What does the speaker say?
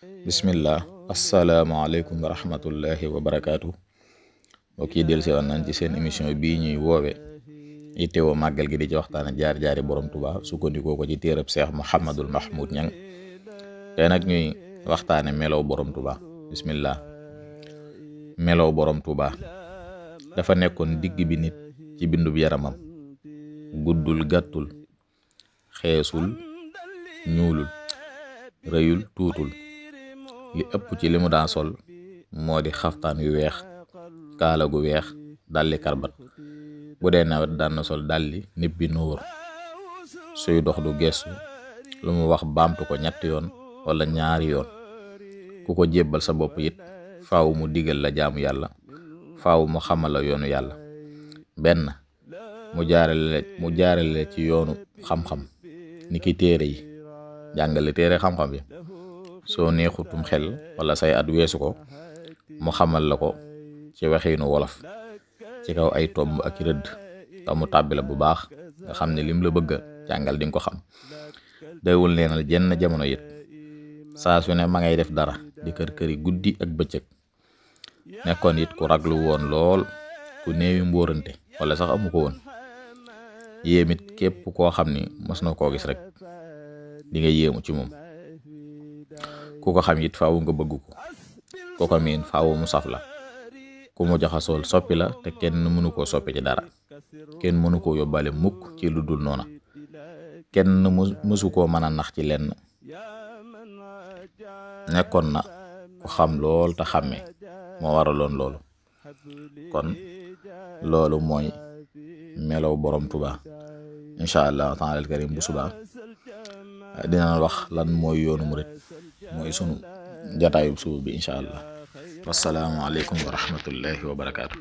bismillah asalaamaaleykum wa rahmatullahi wa barakaatu. mbokk yi dellu si woon nañ ci seen émission bii ñuy woowe yittewoo màggal gi di ci waxtaane jaar-jaari borom Tuubaa sukkandikoo ko ci téereb Seex Muhammadul Mahmoud Ñang te nag ñuy waxtaane melow borom Tuubaa. bismillah. melow borom Tuubaa dafa nekkoon digg bi nit ci bindub yaramam, guddul gàttul, xeesul ñuulul, rëyul tuutul. li ëpp ci li mu daan sol moo di xaftaan yu weex, kaala gu weex, dalli karbat. bu dee nawet daan na sol dalli nit bi nóor. suy dox du gestu, lu mu wax baamtu ko ñetti yoon wala ñaari yoon. ku ko jébbal sa bopp it faaw mu digal la jaamu yàlla, faaw mu xamal la yoonu yàlla. benn mu jaarale ci yoonu xam-xam ni ki téere yi, jàngale téere xam-xam yi. soo neexutum xel wala say at weesu ko mu xamal la ko ci waxiinu wolof ci kaw ay tomb ak rëdd te mu tàbbi la bu baax nga xam ne lim la bëgg a jàngal di nga ko xam. dawul neenal jenn jamono it saa su ne ma ngay def dara di kër-këri guddi ak bëccëg. nekkoon it ku raglu woon lool, ku néewi mbóorante wala sax amu ko woon. yéemit képp koo xam ni mos na koo gis rek di nga yéemu ci moom. ku ko xam it faaw nga bëgg ko, ku ko miin faaw mu saf la. ku mu jaxasool soppi la te kenn mënu koo soppi ci dara. kenn mënu koo yóbbaale mukk ci lu dul noona. kenn mësu koo mën a nax ci lenn. nekkoon na ku xam lool te xàmmee moo waraloon loolu. kon loolu mooy melow borom Tuubaa. incha allah taala al karim bu subaa dina wax lan mooy yoonu murit, mooy sunu jataayub suuf bi incha allah. wassalaamu aleykum wa rahmatullahi wa barakaatu.